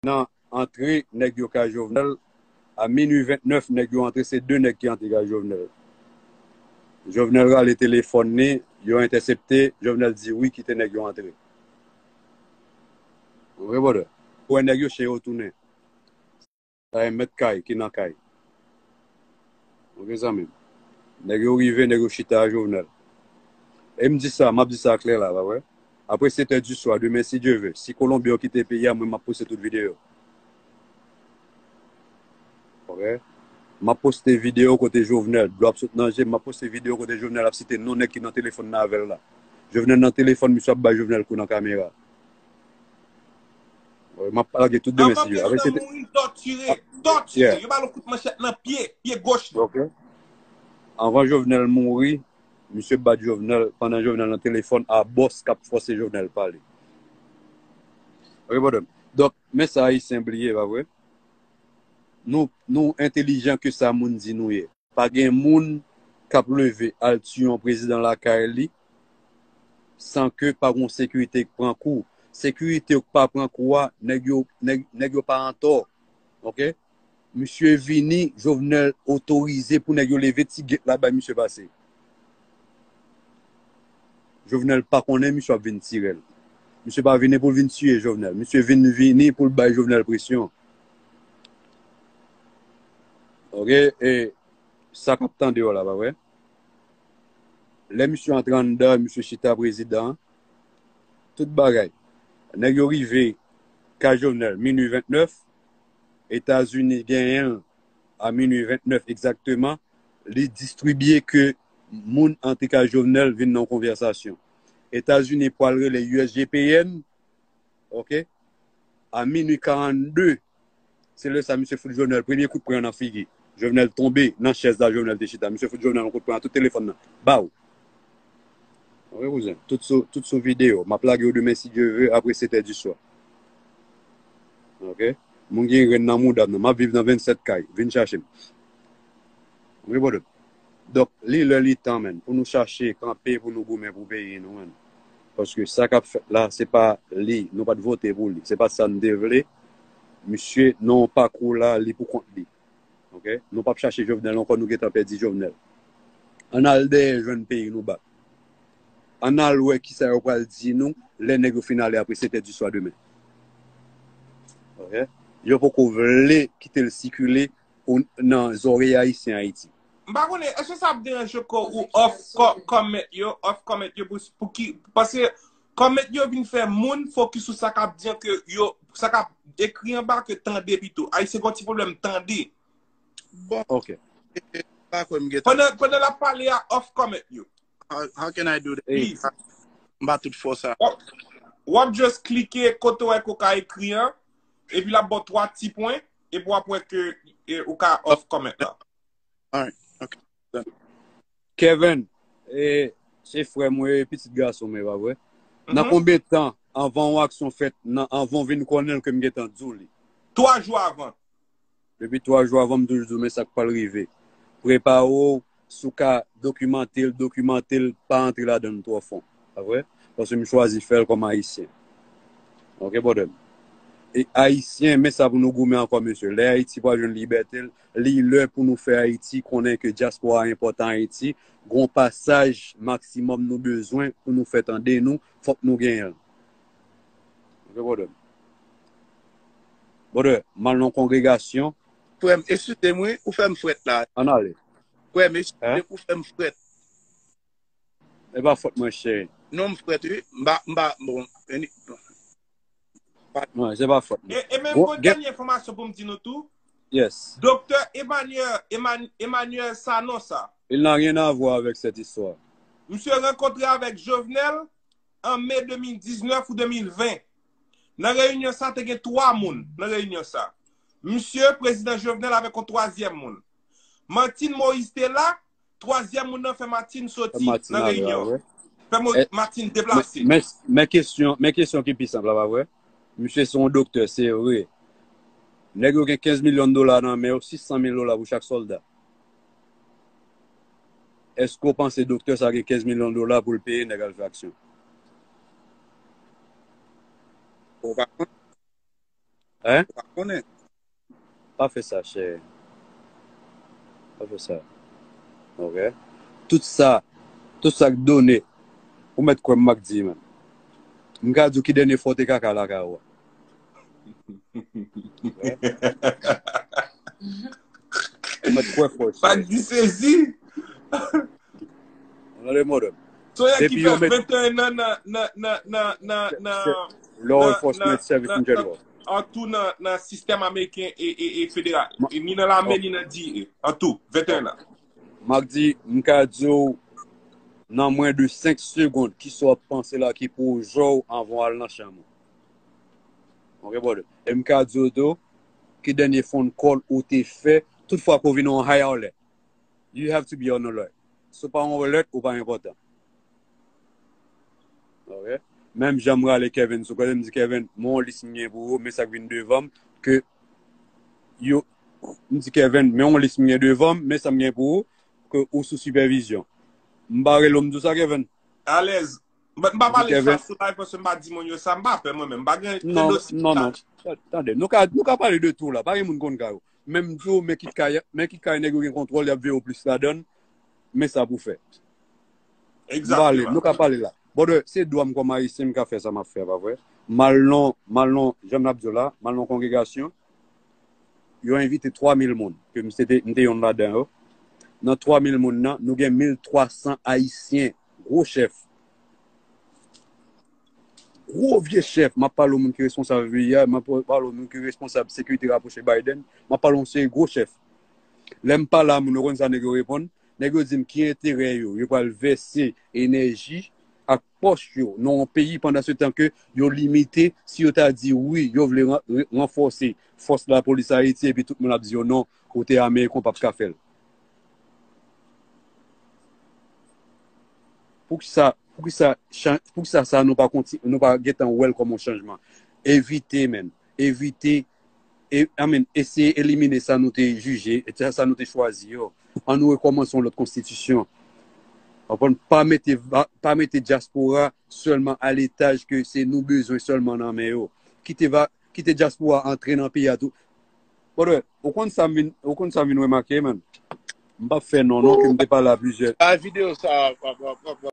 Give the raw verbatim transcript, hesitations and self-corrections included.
nan antre nèg yo kay Jovenel, a minui vennèf, nèg yo antre, se de nèg ki antre kay Jovenel. Jovenel rale telefòn li, yo entèsepte, Jovenel di wi, kite nèg yo antre. Ou konprann, brother? Ou wè nèg yo, chen yo tounen. Sa e mèt kay ki nan kay. Ok, zanmi m. Nèg yo rive, nèg yo chita a Jovenel. E m di sa, m ap di sa klè la, pa vre? Apre sèt è di swa, demen, si Dye ve, si Kolonbyen yo kite peyi a, mwen, m ap poste tout videyo. Ok? M ap poste videyo kote Jovenel, dlo ap sot nan je, m ap poste videyo kote Jovenel ap site non nèg ki nan telefòn nan avè l la. Jovenel nan telefòn, misye ap bay Jovenel kou nan kamera. Wi, m ap lage tout demen, si Dye ve. Apre, se te mouri, tòtire, tòtire. Yo ba l yon kout manchèt nan pye, pye gòch li. Ok. Anvan Jovenel mouri, misye bat Jovenel, pandan Jovenel nan telefòn a bòs k ap fòse Jovenel pale. Ok, brother. Donk, men sa Ayisyen bliye, pa vre? Nou, nou entèlijan ke sa moun di nou ye. Pa gen moun k ap leve al tiye yon prezidan lakay li san ke pa gon sekirite k pran kou. Sekirite yo k pa pran kou a, nèg yo, nèg, nèg yo pa antò. Ok? Misye vini, Jovenel otorize pou nèg yo leve ti gèt la bay misye pase. Jovenel pa konnen misye ap vin tire l. Misye pa vini pou l vin tiye Jovenel. Misye vin vini pou l bay Jovenel presyon. Ok? E sa k ap tande yo la, pa vre? Lè misye antre anndan, misye chita prezidan, tout bagay. Nèg yo rive kay Jovenel, minui vennèf, Etazini genyen l a minui vennèf egzakteman, li distribye ke moun antre kay Jovenel vin nan yon konvèsasyon. Etazini pral rele U S G P N, ok, a minui karannde, se lè sa misye fout Jovenel premye kout pwen nan figi. Jovenel tonbe nan chèz la Jovenel te chita. Misye fout Jovenel yon kout pwen nan tout telefòn nan. Baw! Ok, kouzen. Tout sou, tout sou videyo. M ap lage yo demen, si Dye ve, apre sèt è di swa. Ok? Moun gen grenn nan mouda m nan. M ap viv nan vennsèt kay. Vin chache m. Ok, brother? Donk, li lè, li tan, menn, pou nou chache kanpe, pou nou goumen pou peyi nou, menn. Paske sa k ap fèt la, se pa li. Nou pa t vote pou li. Se pa sa n te vle. Misye, nan yon pakou la, li pou kont li. Ok? Nou p ap chache Jovenel ankò, nou gentan pèdi Jovenel. Ann al dèyè jwenn peyi nou bak. Ann al wè kisa yo pral di nou lè nèg yo fin ale apre sèt è di swa demen. Ok? Yo poko vle kite l sikile o, nan zòrèy Ayisyen Ayiti. M pa konnen, èske sa ap deranje kò ou off co-, comment yo, off comment yo pou, pou ki, paske comment yo vin fè moun fokis sou sa k ap di an ke yo, sa k ap ekri anba ke tande pito. Ayisyen gen yon ti pwoblèm tande. Bon. Ok. E, e, pa kwè m gentan. Pandan, pandan l ap pale a, off comment yo. How, how can I do that? Please. M pa tout fò sa. W ap, w ap just klike kote w wè ke w ka ekri an, epi l ap ba w twa ti pwen, epi w ap wè ke, e, ou ka off comment la. Alright. Ok. Done. Kevin, e, se frè mwen, e, pitit gason mwen, pa vre? Nan konbyen tan anvan yon aksyon fèt, nan, anvan w vin konnen l ke m gentan di w li? Twa jou avan. Depi twa jou avan, m toujou di w, men sa k pral rive. Prepare w, si w ka dokimante l, dokimante l, pa antre ladan l twò fon. Pa vre? Paske m chwazi fè l kòm Ayisyen. Ok, brother m? E Ayisyen, men sa pou nou goumen ankò, mesye. Lè Ayiti pral jwenn libète l, li lè pou nou fè Ayiti konnen ke dyaspora enpòtan Ayiti, gon pasaj maksimòm nou bezwen pou nou fè tande nou, fòk nou genyen l. Ok, brother m? Brother, m al nan kongregasyon. Frè m, eskize m wi, ou fè m frèt la. Ann ale. Frè m, eskize m, ou fè m frèt. E pa fòt mwen, cheri. Non, m frèt wi. M pa, m pa, bon, eni-, bon. Non, se pa fòt mwen. E, e menm gon dènye enfòmasyon pou m di nou tou. Yes. Doktè Emmanuel, Eman-, Emmanuel Sanon sa. Il n'a rien à voir avec cette histoire. Misye rankontre avèk Jovenel an me de mil diznèf ou de mil ven. Nan reyinyon sa, te gen twa moun nan reyinyon sa. Misye, prezidan Jovenel avèk yon twazyèm moun. Martine Moïse te la, twazyèm moun nan fè Martine soti nan reyinyon. Fè Mo-, Martine deplase. Men, men kesyon, men kesyon ki pi senp la, pa vre? Misye se yon doktè, se vre. Nèg yo gen kenz milyon dola nan men yo, sis san mil dola pou chak sòlda. Èske w panse doktè sa gen kenz milyon dola pou l peye nèg al fè aksyon? Ou pa konn? Hein? Pa konnen. Pa fè sa, chè. Pa fè sa. Ok? Tout sa, tout sa k done, ou mèt kwè m, m ap di, man. M ka di w ki dènye fwa w te kaka lakay ou a. Ou mèt kwè fò, chè. Pak di sezi. Ou tande, madam? Soyè ki Depi fè yo met venteyen an nan, nan, nan, nan, nan, nan, Law enforcement service in general. An tou nan, nan sistèm ameriken e, e, e federal. E ni nan lame, ni nan D E. An tou, venteyen an. M ap di, m ka di w, nan mwen de senk segonn, ki sa w ap panse la ki pwojè w anvan w al nan chanm ou. Ok, brother? E m ka di w tou, ki dènye phone call ou te fè, tout fwa ke w vin yon high alert. You have to be on alert. Si w pa on alert, ou pa enpòtan. Ok? Menm jan m rale Kevin sou kote, m di, Kevin, men yon lis m gen pou ou, men sa k vin devan m, ke yo, m di, Kevin, men yon lis m gen devan m, men sa m gen pou ou, ke ou sou sipèvizyon. M pa rele w, m di w sa, Kevin? Alèz. But m pa M di, pale sa Kevin. Sou live paske m pa di moun yo sa, m pa pè mwen menm. M pa gen Non, tandans non, non. Tande, nou ka, nou ka pale de tou la. Pa gen moun konn kay ou. Menm di w, men kit kay, men kit kay nèg yo gen kontwòl, y ap veye w plis ladan l, men sa pou fè. M pale, Egzakteman. Nou ka pale la. Brother, se dwa m kòm Ayisyen, m ka fè sa m ap fè, pa vre? M al nan, m al nan, jan m ap di w la, m al nan kongregasyon, yo envite twa mil moun, ke m se te, m te yonn ladan yo. Nan twa mil moun nan, nou gen mil twa san Ayisyen, gwo chèf. Gwo vye chèf, m ap pale w moun ki responsab V I A, m ap pale w moun ki responsab sekirite rapwoche Biden, m ap pale w yon seri gwo chèf. Lè m pale a moun, ou konn sa nèg yo reponn? Nèg yo di m ki enterè yo, yo pral vèse enèji ak pòch yo nan yon peyi pandan se tan ke yo limite, si yo ta di wi, yo vle ran- re- ranfòse fòs lapolis Ayiti epi tout moun ap di yo non, kote Ameriken w p ap ka fè l. Poukisa, poukisa, chan- poukisa sa nou pa konti, nou pa gentan wè l kòm yon chanjman? Evite, men. Evite, e, I mean, eseye elimine sa nou te jije, e sa, sa nou te chwazi yo. Ann nou rekòmanse yon lòt konstitisyon. Konprann? Pa mete, va- pa mete dyaspora sèlman a letaj ke se nou bezwen sèlman nan men yo. Kite, va- kite dyaspora antre nan peyi a tou. Brother, ou konn sa m vin, ou konn sa m vin remake, man? M p ap fè non, non, ke m te pale a plizyè. Bay videyo sa, w ap, w ap, w ap,